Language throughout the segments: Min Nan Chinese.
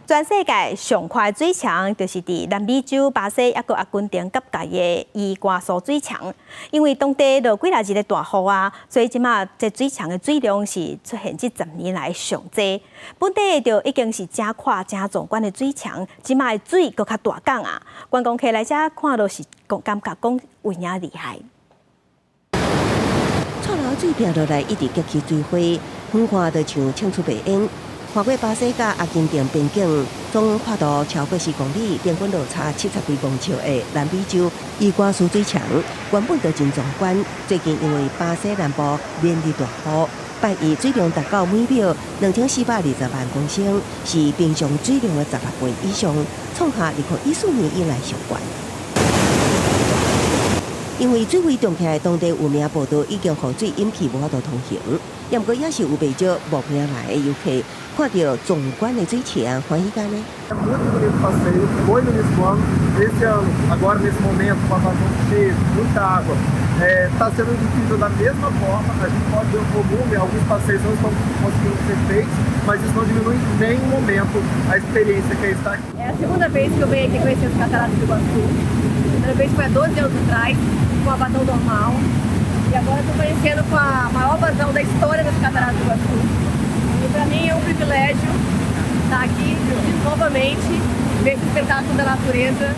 全世界上寬水牆就是佇南美洲巴西抑閣阿根廷結界的伊瓜蘇水牆，因為當地落幾若日的大雨啊，所以這馬這水牆的水量是出現這10年來上濟。本底就已經是誠闊、誠壯觀的水牆，這馬的水閣較大港啊！觀光客來遮看都是講感覺講有影厲害。臭流水拚落來，一直激起水花，遠看就像衝出白煙。跨過巴西佮阿根廷邊境，總闊度超過4公里，平均落差70幾公尺的南美洲伊瓜蘇水牆，原本就真壯觀。最近因為巴西南部連日大雨，拜一水量達到每秒2420萬公升，是平常水量的16倍以上，創下2014年以來上懸。因為水位漲起來，當地有名步道已經予水淹去，無法度通行。毋過也是有袂少慕名來的遊客，看著壯觀的水牆，歡喜甲呢。 É muito bonito o passeio, foi no início do ano, esse ano, agora nesse momento, com a vazão cheia, muita água, está sendo incrível da mesma forma. A gente pode ver o volume, alguns passeios não estão conseguindo ser feitos, mas isso não diminui em nenhum momento a experiência que é estar aqui. É a segunda vez que eu venho aqui conhecer os Cataratas do Iguaçu. A primeira vez foi há 12 anos atrás, com a vazão normal. E agora estou conhecendo com a maior vazão da história das Cataratas do Iguaçu. E para mim é um privilégio estar aqui novamente, ver esse espetáculo da natureza.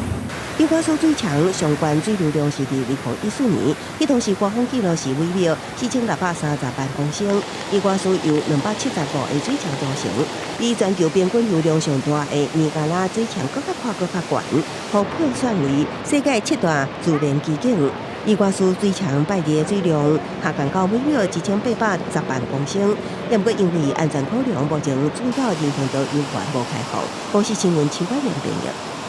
伊瓜蘇水牆上懸水流量是佇2014年，彼當時高峰紀錄是每秒4630萬公升。伊瓜蘇由275個水牆組成，比全球平均流量上大的尼加拉水牆閣較闊、閣較懸，予票選為世界七大自然奇景。伊瓜蘇水牆拜日的水量下降到每秒1810萬公升，毋過因為安全考量，目前主要人行道猶原無開放。公視新聞陳冠良編譯。